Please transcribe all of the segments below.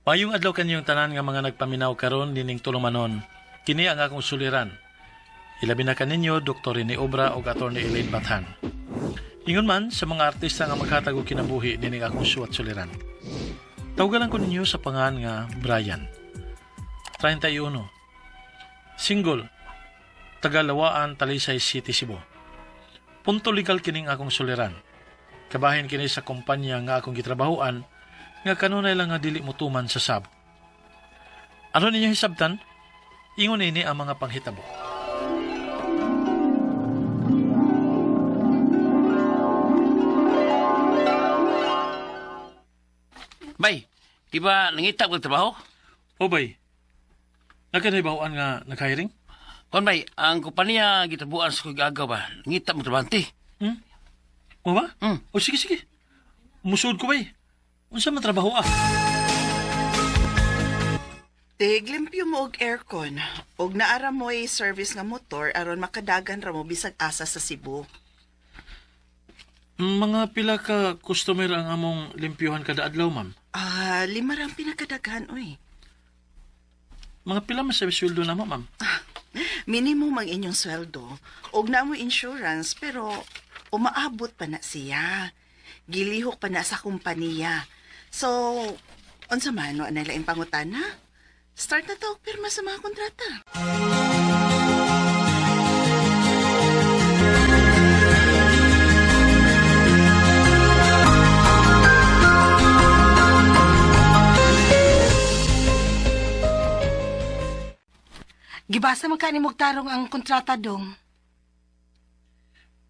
Mayong adlaw kanyong tanan nga mga nagpaminaw karon nining tulumanon. Kini ang akong suliran. Ilabi na kaninyo Dr. Rene Obra ug Attorney Elaine Bathan. Ingon man sa mga artista nga maghatag og kinabuhi nining akong suwat suliran. Tawgalan ko ninyo sa pangan nga Brian. 31. Single. Tagalawaan, Talisay City, Cebu. Punto legal kining akong suliran. Kabahin kini sa kumpanya nga akong gitrabahuan nga kanunay lang nga dili motuman sa sab. Ano ninyo hisabtan? Ingon ini ang mga panghitabo. Bay, di ba nangita ko trabaho? O bay, nagkanahibawan nga nag-hiring? Kon bay, ang kompanya gitabuan sa kong agaw ba? Nangita mo trabante. Hmm? Mo ba? Hmm. O sige, sige. Musuod ko bay. Unsa man trabaho ah? Tig, limpyo mo og aircon. Og naara mo'y service nga motor aron makadagan ra mo bisag asa sa Cebu. Mga pila ka customer ang among limpyuhan kada adlaw, ma'am. Ah, lima ra ang pinakadaghan oy. Mga pila man sa sweldo na mo, ma'am. Minimum ang inyong sweldo. Og naa mo insurance pero umaabot pa na siya. Gilihok pa na sa kumpanya. So, unsa man wa na laing pangutana? Start na ta og pirma sa mga kontrata. Gibasa man ka ni Mugtarong ang kontrata dong.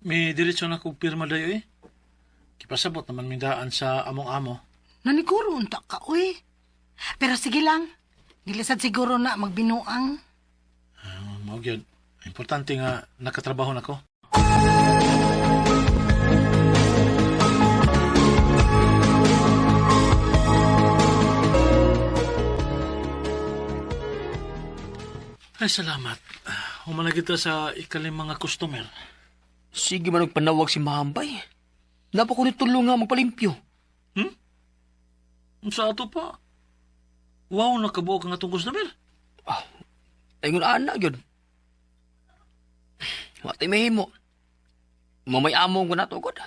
May diretso na kong pirma dayo eh. Kipasabot naman mindaan sa among amo. Naniguro unta ka, uy. Pero sige lang, dili sad siguro na magbinuang. Mao gyud. Importante nga nakatrabaho na ko. Ay, salamat. Humana kita sa ikalimang mga customer. Sige man panawag si Mahambay. Napa ko ni tulong nga magpalimpyo. Hmm? Sa ato pa. Wow, nakabuo ka nga itong customer. Ah, ingon ana gyud. Wa tay mahimo. Mamay among ko na to gud.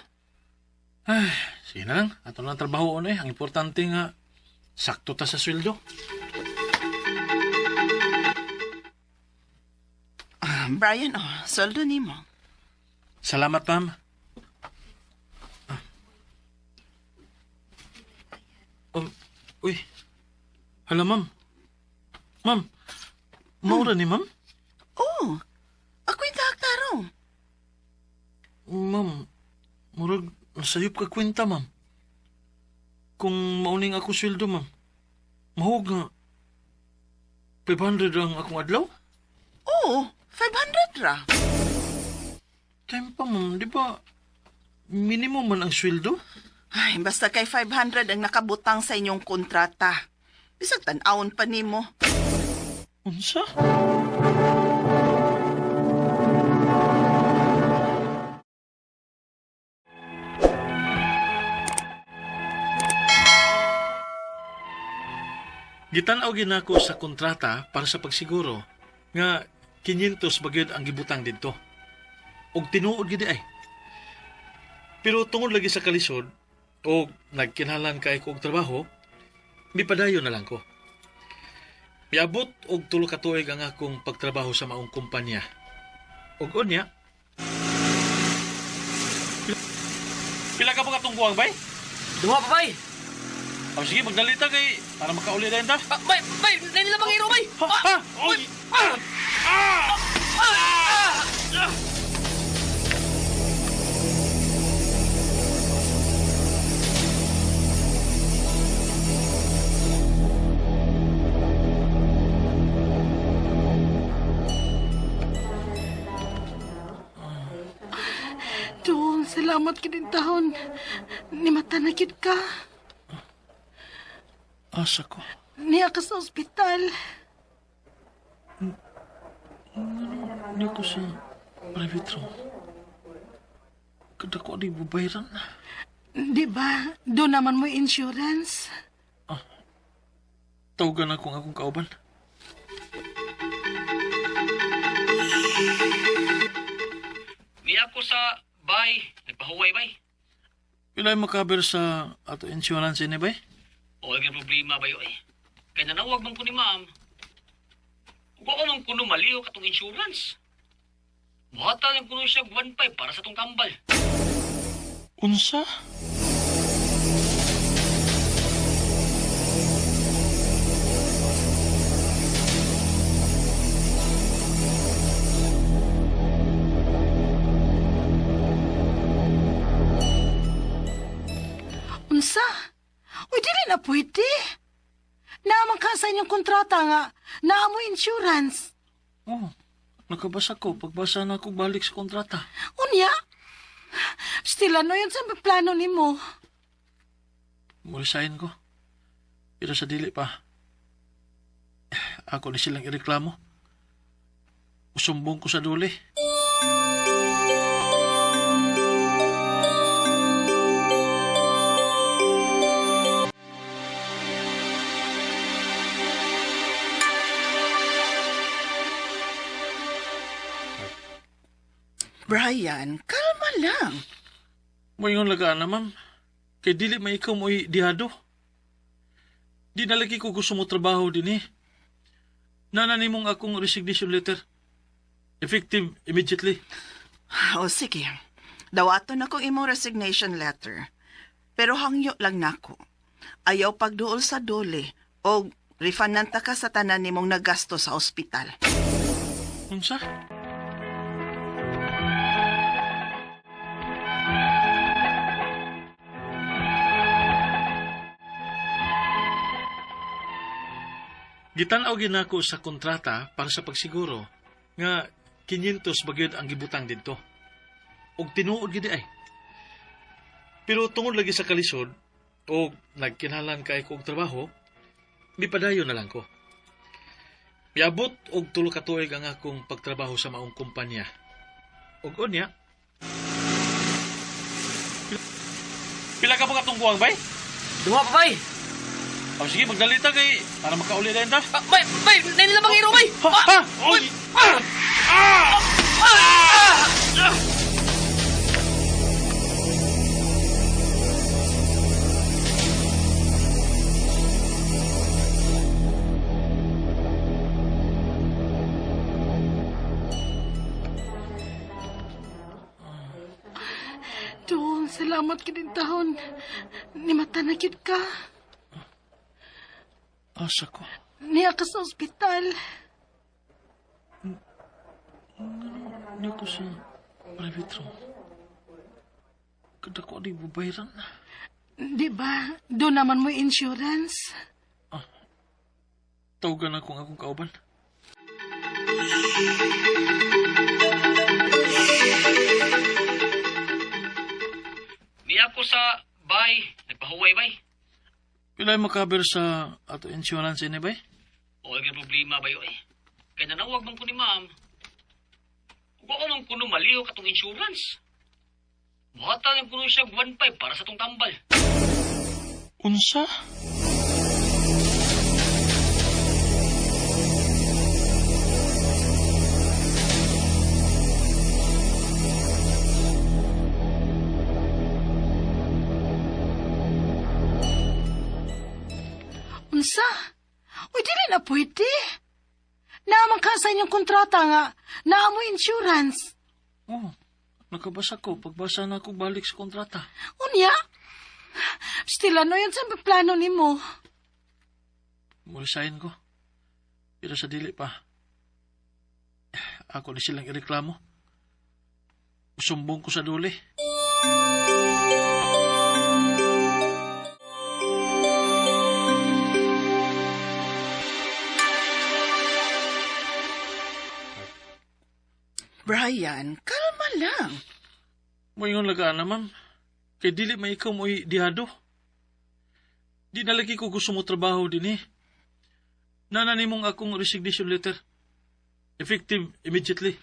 Ay, sige na lang. Ato na ang trabaho eh. Ang importante nga, sakto ta sa sweldo. Ah, Brian, oh, sweldo nimo. Salamat, ma'am. Ah. Uy. Hala, ma'am. Ma'am, maura ni ma'am? Oh, ako'y tarong. Ma'am, murag nasayop ka kwenta, ma'am. Kung mauning ako sweldo, ma'am, mahog nga 500 ang akong adlaw? Oo, 500 ra. Time pa, ma'am, di ba minimum man ang sweldo? Ay, basta kay 500 ang nakabutang sa inyong kontrata. Bisag tan-awon pa nimo. Unsa? Gitan-aw ginako sa kontrata para sa pagsiguro nga 500 ba gyud ang gibutang didto. Og tinuod gid ay. Pero tungod lagi sa kalisod og nagkinahanglan kay ko og trabaho, mipadayon na lang ko. Miabot og tulo ka tuig ang akong pagtrabaho sa maong kumpanya. Og unya, pila ka pa katong buwang, bay? Duha pa bay. O sige, magdalita kay para makauli na ta. Ah, bay, bay, nila bang hero bay. Ha? Ha? Oy! Ah! Ah! Ah! Dong, salamat ka din taon. Nimata na gyud ka. Asa ko. Niya ka sa ospital. Niya ko sa private room. Kada ko di bubayran. Di ba? Doon naman mo insurance. Tawagan akong akong kauban. Niya ako sa bay, nagpahuway bay. Pilay makaber sa ato insurance ini bay? O ang problema ba eh. Kaya nanawag man ko ni ma'am. Wa ko man kuno maliho katong insurance. Buhatan lang kuno siya 1.5 para sa tong tambal. Unsa? Unsa? Uy, dili na pwede. Naaman ka sa inyong kontrata nga, naa mo insurance. Oh, nakabasa ko. Pagbasa na ako balik sa kontrata. Unya? Still, ano yun sa plano nimo? Mulisahin ko. Pero sa dili pa. Ako ni silang ireklamo. Usumbong ko sa duli. Brian, kalma lang. Moingon lagaan na, ma'am. Kay dili may ikaw mo'y dihado. Di na lagi ko gusto mo trabaho din eh. Nana nimong akong resignation letter. Effective immediately. O sige, dawaton akong imong resignation letter. Pero hangyo lang nako. Ayaw pagduol sa dole o refundan ta ka sa tanan nimong nagasto sa ospital. Unsa? Gitan-aw ginako sa kontrata para sa pagsiguro nga 500 ba gyud ang gibutang didto. Og tinuod gid ay. Pero tungod lagi sa kalisod og nagkinahanglan kay ko og trabaho, mipadayon na lang ko. Miabot og 3 ka tuig ang akong pagtrabaho sa maong kumpanya. Og unya, pila ka pa katong buwang, bay? Duha pa bay. O sige, magdalita kay para makauli na ta. Ah, bay, bay, nainila bang hero bay? Ha? Ha? Oy! Ah! Ah! Ah! Dong, salamat ka din tahon. Nimata na gyud ka. Asa ko. Niya ka sa ospital. Niya ko sa private room. Kada ko di babayaran. Di ba? Doon naman mo insurance. Tawagan akong akong kauban. Niya ako sa bay, nagpahuway bay. Pilay makaber sa ato insurance ini bay? O ang problema ba eh. Kaya nanawag man ko ni ma'am. Wa ko man kuno maliho katong insurance. Buhatan lang kuno siya 1.5 para sa tong tambal. Unsa? Unsa? Uy, dili na pwede. Naaman ka sa inyong kontrata nga, naa mo insurance. Oh, nakabasa ko. Pagbasa na ako balik sa kontrata. Unya? Still, ano yun sa plano nimo? Mulisahin ko. Pero sa dili pa. Ako ni silang ireklamo. Usumbong ko sa duli. Brian, kalma lang. Moingon lagaan na, ma'am. Kay dili may ikaw mo'y dihado. Di na lagi ko gusto mo trabaho din eh. Nana nimong akong resignation letter. Effective immediately.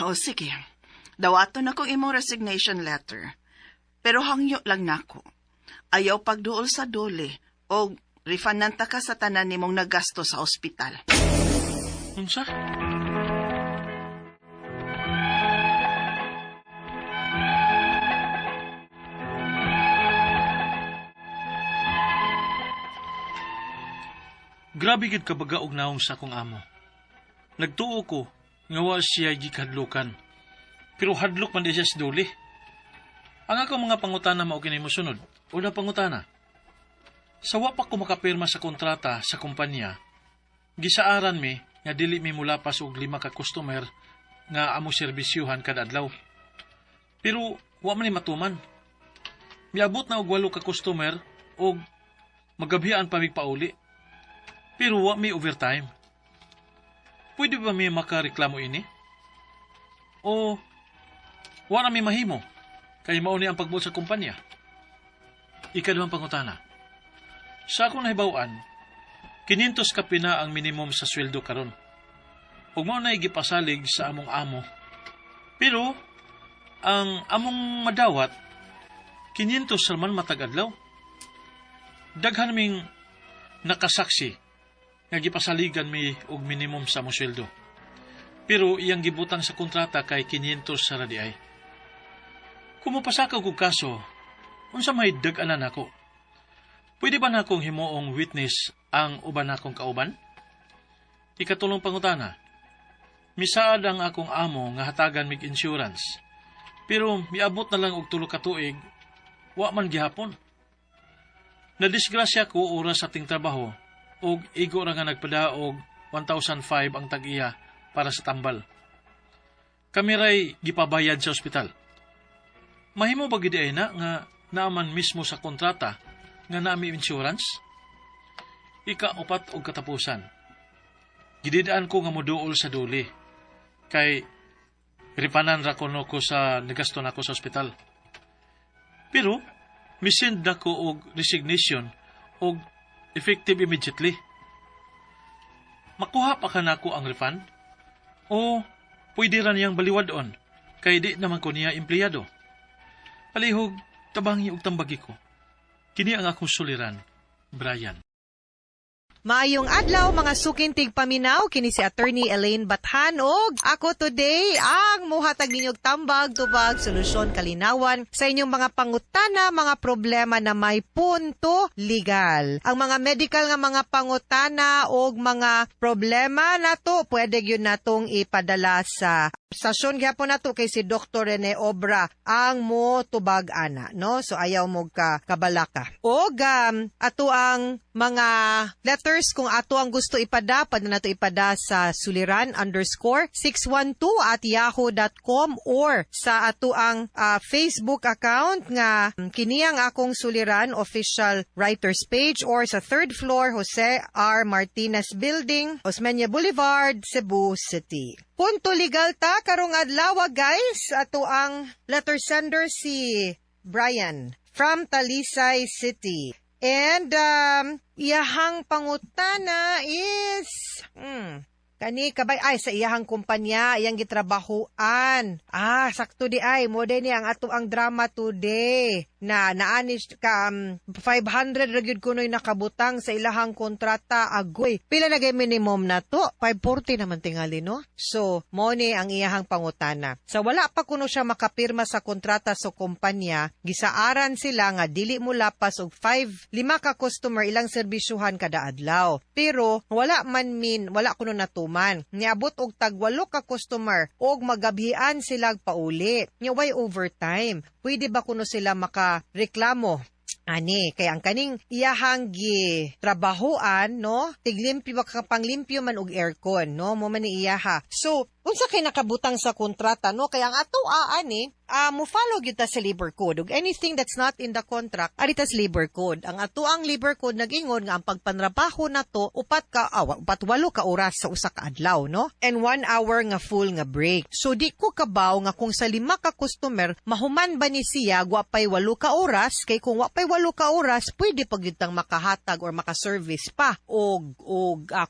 O sige, dawaton akong imong resignation letter. Pero hangyo lang nako. Ayaw pagduol sa dole o Refundan ta ka sa tanan nimong nagasto sa ospital. Unsa? Grabe gid kabaga og naong sa akong amo. Nagtuo ko nga wa siya gikahadlukan. Pero hadlok man di siya sa duli. Ang akong mga pangutana mao kini mosunod. Una pangutana. Sa wa pa ko makapirma sa kontrata sa kumpanya, gisaaran mi nga dili mi mulapas og 5 ka customer nga amo serbisyuhan kada adlaw. Pero wa man ni matuman. Miabot na og 8 ka customer og magabian pa mig pauli. Pero wa mi overtime. Pwede ba mi makareklamo ini? O wa na mi mahimo kay mao ni ang pagbuot sa kumpanya? Ikaduhang pangutana. Sa akong nahibaw-an, 500 kapina ang minimum sa sweldo karon. Ug mao na gipasalig sa among amo. Pero ang among madawat, 500 ra man matag adlaw. Daghan ming nakasaksi nga gipasaligan mi og minimum sa among sweldo. Pero iyang gibutang sa kontrata kay 500 sa ra diay. Kung mopasakaw kog kaso, unsa may dag-anan nako? Pwede ba nakong himuong witness ang uban nakong kauban? Ikatulong pangutana. Misaad ang akong amo nga hatagan mig insurance. Pero miabot na lang og 3 ka tuig, wa man gihapon. Nadisgrasya ko oras sa ating trabaho og igo ra nga nagpadaog 1,005 ang tag-iya para sa tambal. Kami ray gipabayad sa ospital. Mahimo ba gid ay na nga naaman mismo sa kontrata nga naami insurance? Ika-4 og katapusan. Gididaan ko nga moduol sa duli kay ripanan ra kuno ko sa nagasto nako sa ospital. Pero misend na ko og resignation og effective immediately. Makuha pa ka nako ang refund? O pwede ra niyang baliwadon kay di naman ko niya empleyado? Palihog, tabangi og tambagi ko. Kini ang akong suliran, Brian. Maayong adlaw mga suking tigpaminaw, kini si Attorney Elaine Bathan og ako today ang muhatag ninyo og tambag, tubag, solusyon, kalinawan sa inyong mga pangutana, mga problema na may punto legal. Ang mga medical nga mga pangutana og mga problema nato, pwede gyud natong ipadala sa stasyon gyapon nato kay si Dr. Rene Obra ang mo tubag ana, no? So ayaw mo ka kabalaka. Og ato ang mga letters kung ato ang gusto ipada, pwede nato ipada sa suliran_612@yahoo.com or sa ato ang Facebook account nga kini ang akong Suliran official writers page or sa 3rd floor Jose R. Martinez Building, Osmeña Boulevard, Cebu City. Punto legal ta karong adlaw, guys. Ato ang letter sender si Brian from Talisay City. And iyahang pangutana is kani kabay ay sa iyahang kumpanya iyang gitrabahoan. Sakto di ay mo ni ang ato ang drama today na naani ka 500 ra gyud kunoy nakabutang sa ilahang kontrata agoy. Pila na gay minimum na to? 540 naman tingali, no? So mo ni ang iyahang pangutana. Sa wala pa kuno siya makapirma sa kontrata sa kumpanya, gisaaran sila nga dili mo lapas og 5 ka customer ilang serbisyuhan kada adlaw. Pero wala man min wala kuno natuman. Niabot og tag 8 ka customer og magabhian sila pauli. Nya way overtime. Pwede ba kuno sila makareklamo? Ani, kaya ang kaning iyahang gi trabahoan, no? Tiglimpyo ba ka panglimpyo man og aircon, no? Mo man ni iyaha. So, unsa kay nakabutang sa kontrata, no? Kaya ang ato ani, mo follow gyud ta sa labor code. Ug anything that's not in the contract, ari ta sa labor code. Ang ato ang labor code nag-ingon nga ang pagpanrabaho nato 4-8 ka oras sa usa ka adlaw, no? And 1 hour nga full nga break. So di ko kabaw nga kung sa 5 ka customer mahuman ba ni siya wa pay 8 ka oras, kay kung wa pay 8 ka oras pwede pa gyud tang makahatag or makaservice pa og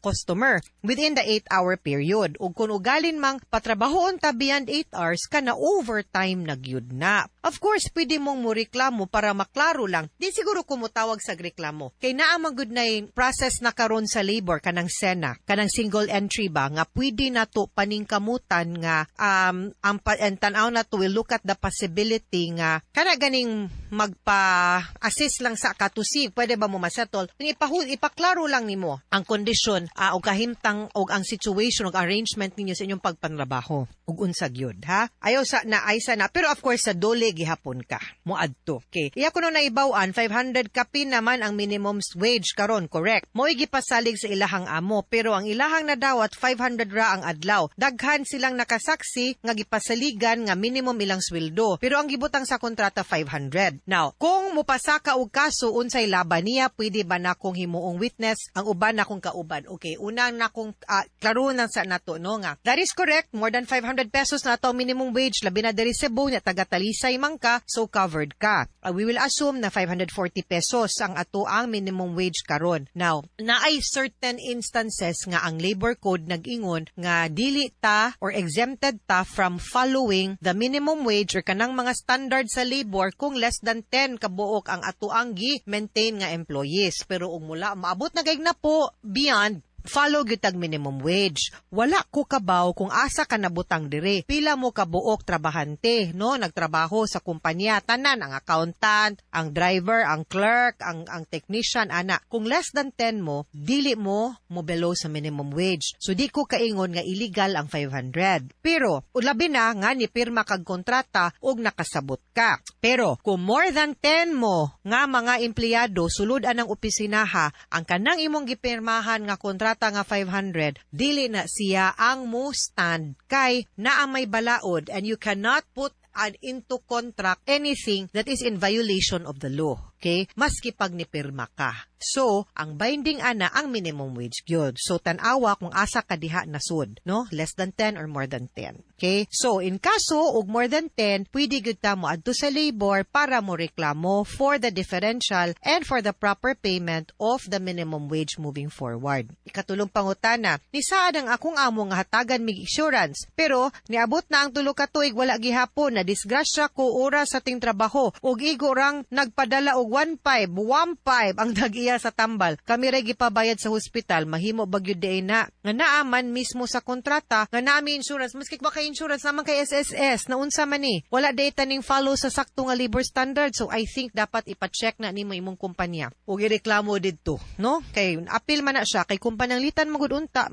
customer within the 8-hour period. Ug kung ugalin lamang patrabahoon ta beyond 8 hours kana overtime na gyud na. Of course, pwede mong moreklamo para maklaro lang. Di siguro ko motawag sa reklamo. Kay naa man gud na process na karon sa labor kanang SENA, kanang single entry ba nga pwede na to paningkamutan nga ang and tan-aw na to will look at the possibility nga kana ganing magpa-assist lang sa katusi, pwede ba mo masettle? Ipaklaro lang nimo ang kondisyon o kahimtang og ang situation og arrangement ninyo sa inyong pagpanrabaho ug unsa gyud ha. Ayaw sa na ay sa na, pero of course sa DOLE gihapon ka moadto. Okay, iya kuno naibaw-an 500 kapin naman ang minimum wage karon, correct? Mo'y gipasalig sa ilahang amo, pero ang ilahang nadawat 500 ra ang adlaw. Daghan silang nakasaksi nga gipasaligan nga minimum ilang sweldo, pero ang gibutang sa kontrata 500. Now, kung mupasaka og kaso, unsay laban niya? Pwede ba na kong himuong witness ang uban na kong kauban? Okay, unang na kong klaro nang sa nato no nga. That is correct, more than 500 pesos na ato ang minimum wage labi na diri Cebu nya taga Talisay man ka, so covered ka. We will assume na 540 pesos ang ato ang minimum wage karon. Now, naay certain instances nga ang labor code nag-ingon nga dili ta or exempted ta from following the minimum wage or kanang mga standard sa labor kung less than 10 kabuok ang ato ang gi-maintain nga employees. Pero ug mula maabot na gayud na po beyond, follow gyud tag minimum wage. Wala ko kabaw kung asa ka nabutang dire. Pila mo kabuok trabahante, no? Nagtrabaho sa kumpanya, tanan ang accountant, ang driver, ang clerk, ang technician ana. Kung less than 10 mo, dili mo mo below sa minimum wage. So di ko kaingon nga illegal ang 500. Pero labi na nga ni pirma kag kontrata og nakasabot ka. Pero kung more than 10 mo nga mga empleyado sulod anang opisinaha, ang kanang imong gipirmahan nga kontrata nga 500, dili na siya ang mo stand kay naa may balaod, and you cannot put an into contract anything that is in violation of the law. Okay? Maski pag nipirma ka. So, ang binding ana ang minimum wage gyud. So, tan-awa kung asa ka diha nasud, no? Less than 10 or more than 10. Okay? So, in kaso og more than 10, pwede gyud ta mo adto sa labor para mo reklamo for the differential and for the proper payment of the minimum wage moving forward. Ikatulong pangutana, nisaad ang akong amo nga hatagan mig insurance, pero niabot na ang 3 ka tuig wala gihapon, na disgrasya ko oras sa ting trabaho ug igo rang nagpadala og 1.5, 1.5 ang dag-iya sa tambal. Kami ray gipabayad sa hospital, mahimo ba gyud diay na nga naaman mismo sa kontrata nga nami insurance, maski wa kay insurance naman kay SSS na unsa man ni, wala data ning follow sa sakto nga labor standard. So I think dapat ipa-check na nimo imong kumpanya ug ireklamo didto, no? Kay appeal man na siya kay kung pananglitan magud unta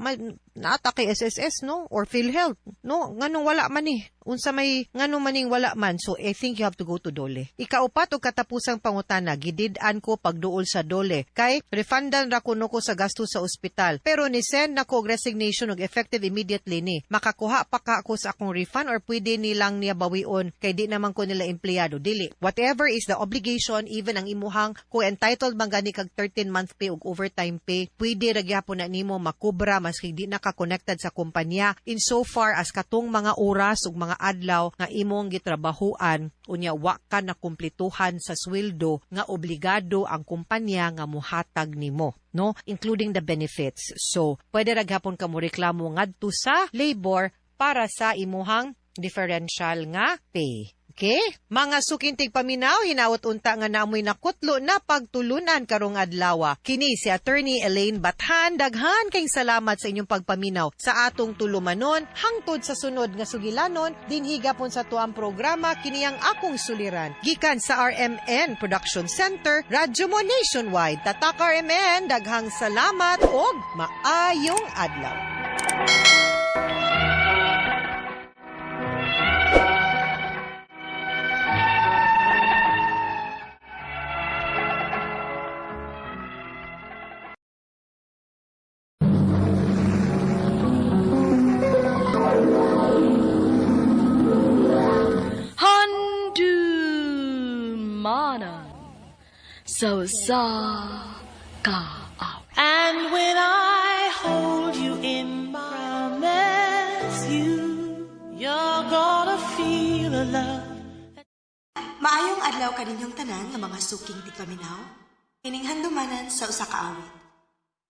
naata kay SSS, no, or PhilHealth, no? Nganong wala man ni, unsa may ngano maning wala man? So I think you have to go to DOLE. Ikaupat og katapusang pangutana, gidid-an ko pagduol sa DOLE kay refundan ra kuno ko sa gasto sa ospital, pero ni send nako og resignation og effective immediately ni, makakuha pa ka ako sa akong refund or pwede nilang niya bawion kay di naman ko nila empleyado? Dili. Whatever is the obligation, even ang imuhang kung entitled man gani kag 13 month pay ug overtime pay, pwede ra gyapon na nimo makubra maski di na ka connected sa kumpanya in so far as katong mga oras ug mga adlaw nga imong gitrabahuan unya wa ka na kumplituhan sa sweldo nga obligado ang kumpanya nga muhatag nimo, no, including the benefits. So pwede ra gihapon ka mo reklamo ngadto sa labor para sa imuhang differential nga pay. Okay? Mga suking tigpaminaw, hinaot unta nga naamoy nakutlo na pagtulunan karong adlaw. Kini si Attorney Elaine Bathan. Daghan kay salamat sa inyong pagpaminaw sa atong tulumanon hangtod sa sunod nga sugilanon dinhi gapon sa tuang programa kini ang akong suliran. Gikan sa RMN Production Center, Radyo Mo Nationwide. Tatak RMN, daghang salamat og maayong adlaw. Handumanan sa usa ka awit. And when I hold you in my promise you, you're gonna feel a love. Maayong adlaw kaninyong tanan nga mga suking tigpaminaw. Kining handumanan sa usa ka awit.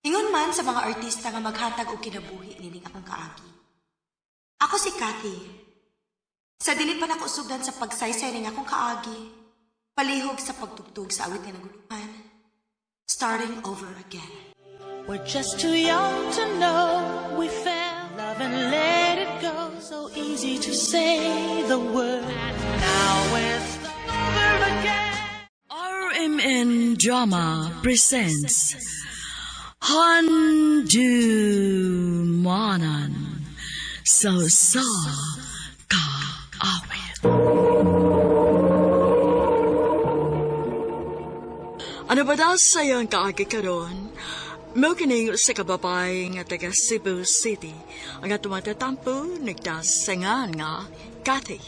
Ingon man sa mga artista nga maghatag og kinabuhi nining akong kaagi. Ako si Kathy. Sa dili pa nako sugdan sa pagsaysay ning akong kaagi, palihog sa pagtugtog sa awit nga naguluhan, starting over again. We're just too young to know we fell love and let it go. So easy to say the word. And now we're over again. RMN Drama presents Handumanan sa sa Kaawit. Ano ba daw sa'yo ang kaagi karon? Mao kining sa kababay nga taga Cebu City. Ang atong matatampo nagdasangan nga Kathy.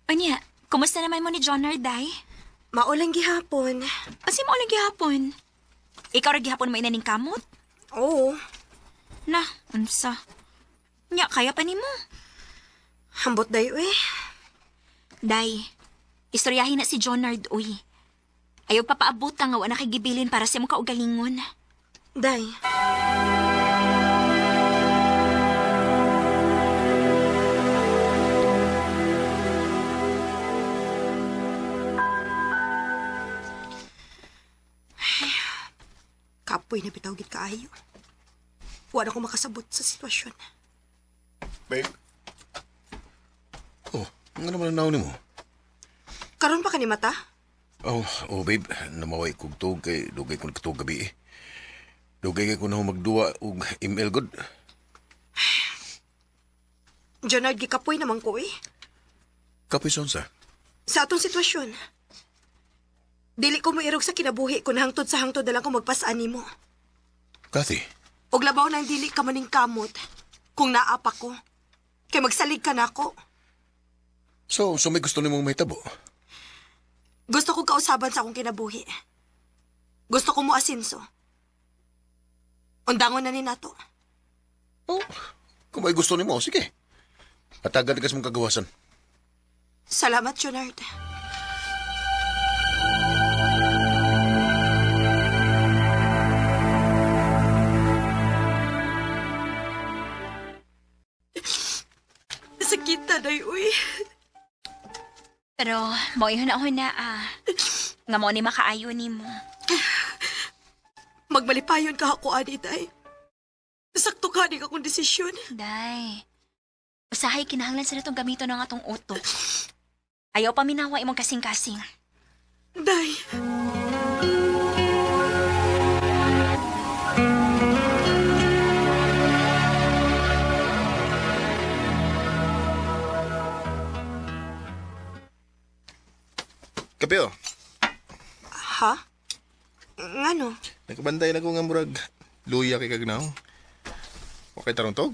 Unya, kumusta naman mo ni John Day? Maulang gihapon. Kasi mo lang gihapon. Ikaw ra gihapon mo inaning kamot? Oo, Na, unsa? Nya, kaya pa nimo. hambot dayo eh. Day, istoryahin na si Jonard, uy. Ayaw papaabot nga wa na kay gibilin para sa imong kaugalingon. Day. Kapoy na bitaw gid kaayo. Wala ko makasabot sa sitwasyon. Babe. Oh, ano naman ang nauni mo? Karon pa ka ni mata? Oh, oh babe, namaway kog tuog kay dugay ko nagkatuog gabi eh. Dugay kay ko na magduwa og ML good. Jonard, gikapoy naman ko eh. Kapoy sonsa. Sa atong sitwasyon. Dili ko moirog sa kinabuhi kun hangtod sa hangtod na lang ko magpasaan nimo. Kathy, Og labaw nang dili ka maning kamot kung naa pa ko. Kay magsalig ka nako. so may gusto nimong mahitabo? Gusto ko kausaban sa akong kinabuhi. Gusto ko mo asinso. Undangon na ni nato. Oh, kung may gusto nimo, sige. Atagan ka sa mong kagawasan. Salamat, Leonard. Sakit na, day, uy. Pero, mo na ah. Nga mo ni makaayo nimo. Magmalipayon ka ako, ani, day. Sakto ka, di akong desisyon. Day, usahay kinahanglan sa natong gamiton ang atong utok. Ayaw paminawa imong kasing-kasing. Day. Kape oh. Ha? Ngano? Nakabanday na ko nga murag luya kay kagnaw. Okay tarong tog?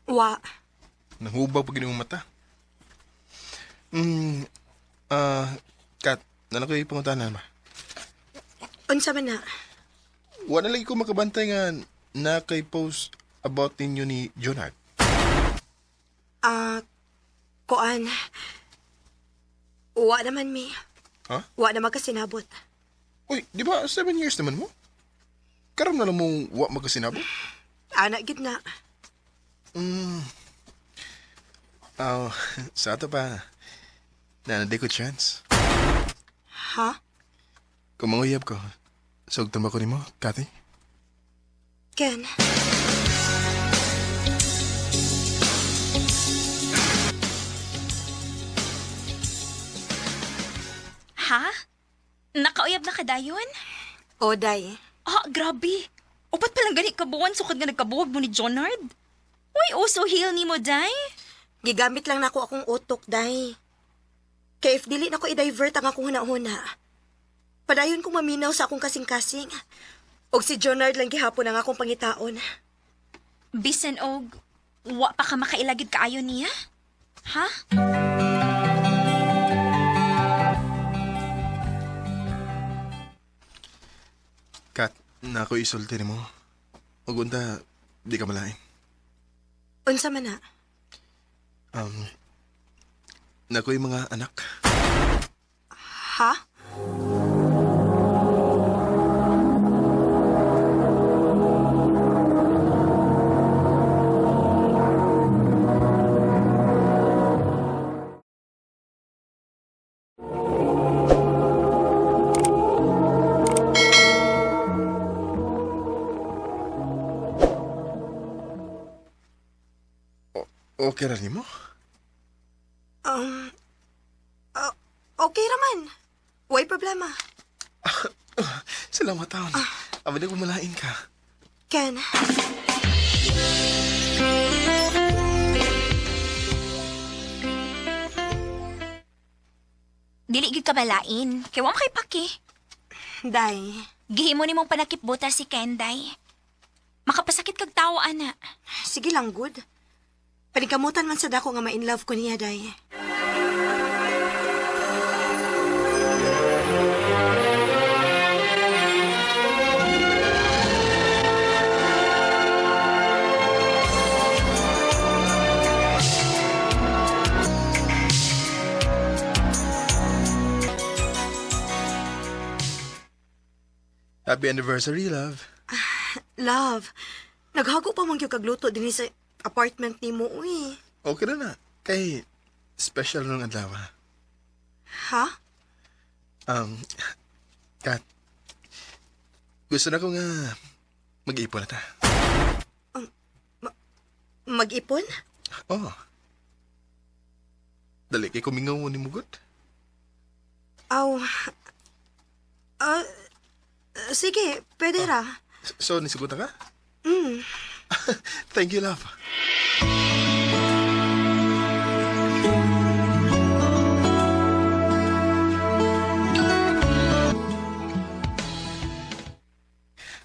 Wa. Nahubag pag imong mata. Hmm, ah, Kat, nala ko ipangutanan ba? Unsa man na? Wala lagi ko makabantay nga na kay post about ninyo ni Jonard. Ah, kuan. Wa naman mi. Ha? Wa naman kasinabot. Uy, di ba 7 years naman mo? Karon na lang mong wa magkasinabot? Ana gid na. Oh, sa ato pa. Nanaday ko chance. Ha? Kung manguyab ko, sugtan ba ko nimo, Kathy? Ken. Ha? Nakauyab na ka dayon? O, day. Ah, grabe. Upat palang gani kabuan sukad nga nagkabuwag mo ni Jonard. Uy, uso heel ni mo, day. Gigamit lang nako akong utok, day. Kay if dili nako i-divert ang akong hunahuna. Padayon kong maminaw sa akong kasing-kasing. Og si Jonard lang gihapon ang akong pangitaon. Bisan og wa pa ka makailagid kaayo niya? Ha? Na ako isulti nimo. Ug unta, di ka malain. Unsa man na? Nako'y mga anak. Ha? Okay ra nimo? Um, okay raman. Way problema. Salamat taon. Abi na kumalain ka. Ken. Dili gyud ka balain. Kay wa man kay paki. Day. Gihimo nimong panakipbuta si Ken, day. Makapasakit kag tawo ana. Sige lang, good. Panikamutan man sa dako nga ma-inlove ko niya, Day. Happy anniversary, love. Love, naghago pa man gyud kagluto dinhi sa apartment nimo, uy. Okay na na. Kay special nung adlaw. Ha? Kat, gusto na ko nga mag-ipon na ta. Mag-ipon? Oh. Dali kay kumingaw ni mugot. Aw. Ah, sige, pwede ra. So, nisugot na ka? Mm. Thank you, love.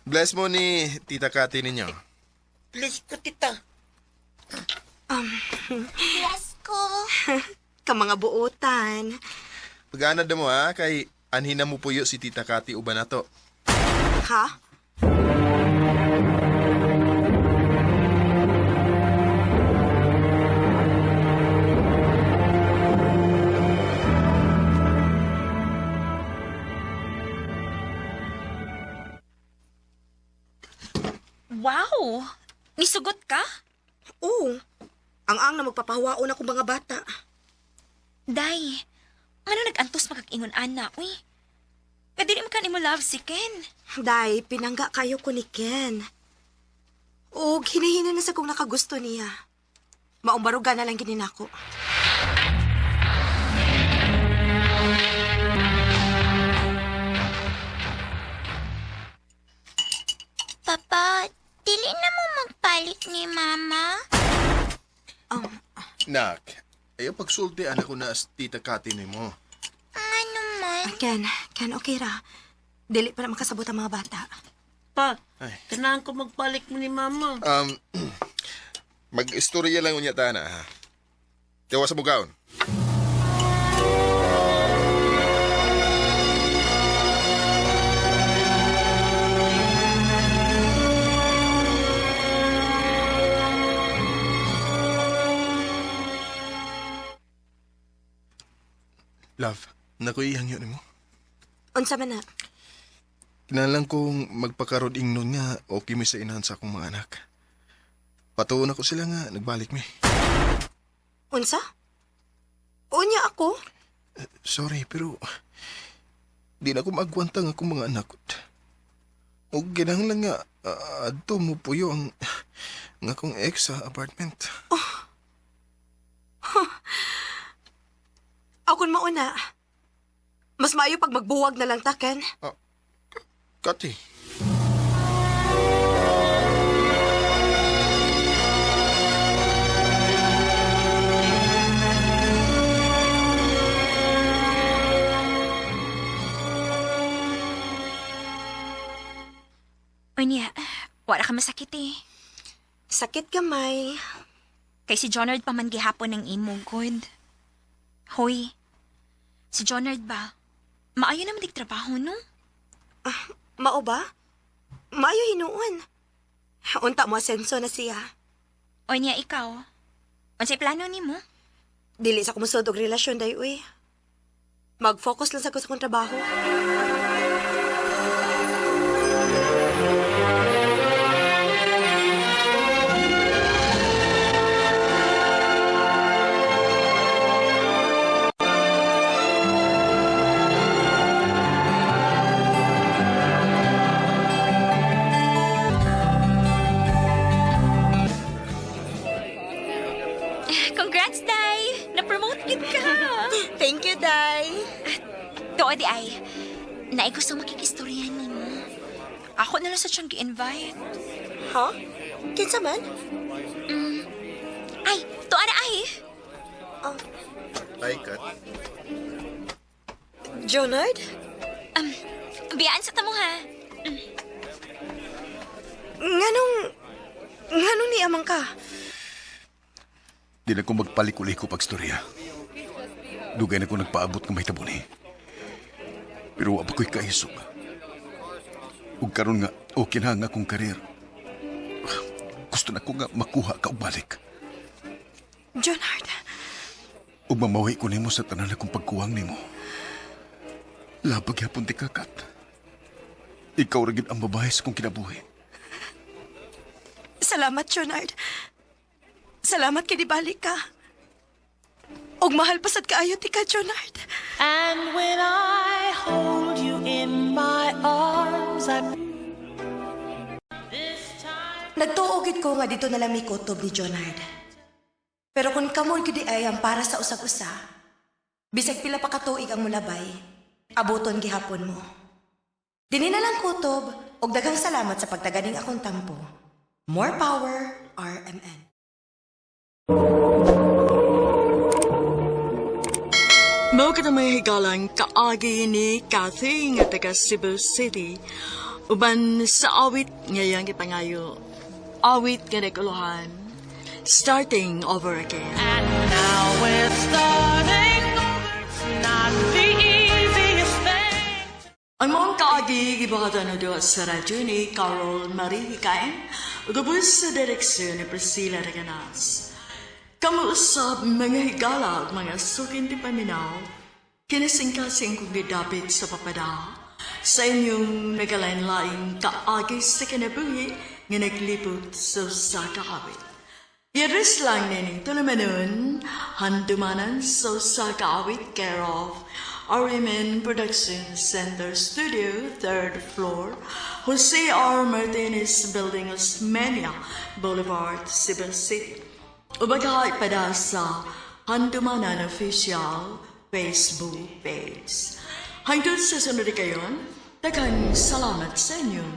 Bless mo ni Tita Kati ninyo. Please ko, tita. Bless ko. Ka mga buotan. Pag-anad na mo ha, kay anhin na mo puyo si Tita Kati uban na to. Ha? Wow! Nisugot ka? Oo. Ang na magpapahawaon akong mga bata. Day, ano nag-antos makag-ingon ana, uy? Kadili mo ka nimo love si Ken. Day, pinangga kayo ko ni Ken. Og hinihina na sa kung nakagusto niya. Maumbaruga na lang gininako. Papa, dili na mo magpalit ni Mama. Nak, ayaw pagsulti anak ko na as Tita Kati nimo. Ano man? Ken, Ken, okay ra. Dili pa na makasabot ang mga bata. Pa, Ay. kailangan ko magpalit mo ni mama. Mag-istorya lang unya ta na ha. Tiwa sa bugaon. Love, nakoy ihangyo nimo. Unsa man na? Kinahanglan kong magpakarod ingnon nga okay mi sa inahan sa akong mga anak. Patuon ako sila nga nagbalik mi. Unsa? Unya ako? Sorry, pero di na ko maagwanta ang akong mga anak. O kinahanglan nga adto mo puyo ang akong ex sa apartment. Akon mauna. Mas maayo pag magbuwag na lang ta, Ken. Kati. Unya, wala ka masakit eh. Sakit gamay. Kay si Jonard pa man gihapon ng imo, good. Hoy, si Jonard ba? Maayo naman dig trabaho, no? Mao ba? Maayo hinuon. Unta mo asenso na siya. O niya ikaw. Unsay plano nimo? Dili sa kumusod og relasyon day uy. Mag-focus lang sa ko sa akong trabaho. Congrats, Day! Na-promote gid ka! Thank you, Day. Tuo di ay. Naay gusto makikistorya nimo. Ako na lang sa siyang gi-invite. Ha? Kinsa man? Ay, tuo na ay. Ay, Kat. Jonard? Biyaan sa tamo ha. Nganong... Nganong niamang ka? Di na ko magpaliko-liko pagstorya. Dugay na ko nagpaabot ng mahitabo ni. Pero wa pa ko'y kaisog. Ug karon nga, okay na ang akong karir. Gusto na ko nga makuha ka og balik. Jonard, Ug mamawi ko nimo sa tanan akong pagkuwang nimo. Labag yapon ti ka, Kat. Ikaw ra gid ang babae sa kong kinabuhi. salamat, Jonard. Salamat kay dibalik ka. Og mahal pasad kaayo ti ka, Jonard. And when I hold you in my arms, I Nagtuo gid ko nga dito na lang mi kutob ni Jonard. Pero kung kamo gid ay ang para sa usag-usa, bisag pila pa ka tuig ang mulabay, abuton gihapon mo. Dini na lang kutob og daghang salamat sa pagtaganing akong tampo. More power, RMN. Mao ka may higalang kaagi ni Kathy nga taga Cebu City. Uban sa awit ngayang gipangayo. Awit nga naguluhan. Starting over again. And now we're starting over. It's not the easiest thing. Ang maong kaagi gibuhatan na doon sa radyo ni Carol Marie Hikain ug ubos sa direksyon ni Priscilla Reganas. Kamu usab mga higala ug mga sukin ti paminaw, kinisingkasing kong gidapit sa papada sa inyong nagalain-laing kaagi sa kinabuhi nga naglibot sa usa ka awit. I-address lang nining tulumanon, handumanan sa usa ka awit care of RMN Production Center Studio, third floor, Jose R. Martinez Building, Osmeña Boulevard, Cebu City. Ubagay pada sa Handumanan Official Facebook page. Hangtod sa sunod kayon, daghang salamat sa inyong